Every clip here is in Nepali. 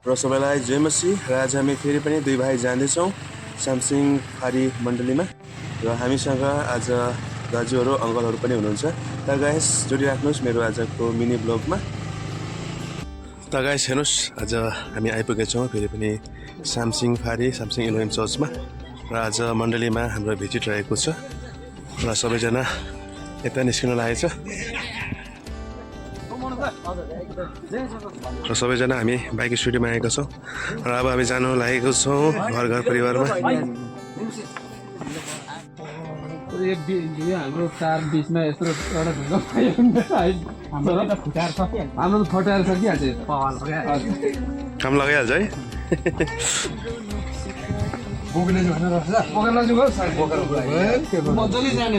र सबैलाई जय मसी। र आज हामी फेरि पनि दुई भाइ जाँदैछौँ सामसिङ फारी मण्डलीमा र हामीसँग आज दाजुहरू अङ्कलहरू पनि हुनुहुन्छ। त गाइस जोडिराख्नुहोस् मेरो आजको मिनी ब्लगमा। त गाइस हेर्नुहोस् आज हामी आइपुगेछौँ फेरि पनि सामसिङ फारी सामसिङ इलोहिम चर्चमा र आज मण्डलीमा हाम्रो भिजिट रहेको छ र सबैजना यता निस्किन लागेछ र सबैजना हामी बाइक स्टुडियोमा आएका छौँ र अब हामी जानु लागेको छौँ घर घर परिवारमा। हाम्रो कार बिचमा यस्तो एउटा ढुङ्गा पाइयो हाम्रो त फटाएर सकिहाल्छ काम लगाइहाल्छ है। मजाले जाने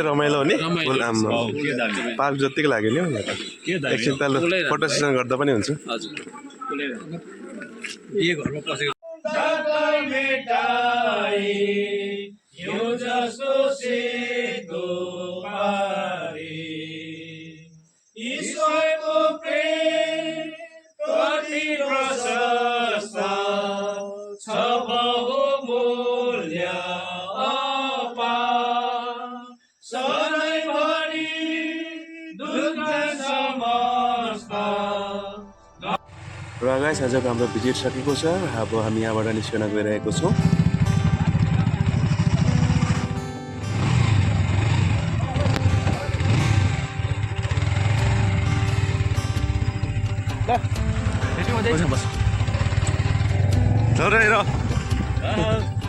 रमाइलो हो नि पार्क जतिको लाग्यो नि हौ एकछिन तल फोटो सेसन गर्दा पनि हुन्छ। र गाइस आजको हाम्रो भिजिट सकेको छ। अब हामी यहाँबाट निस्कन गइरहेको छौँ। ल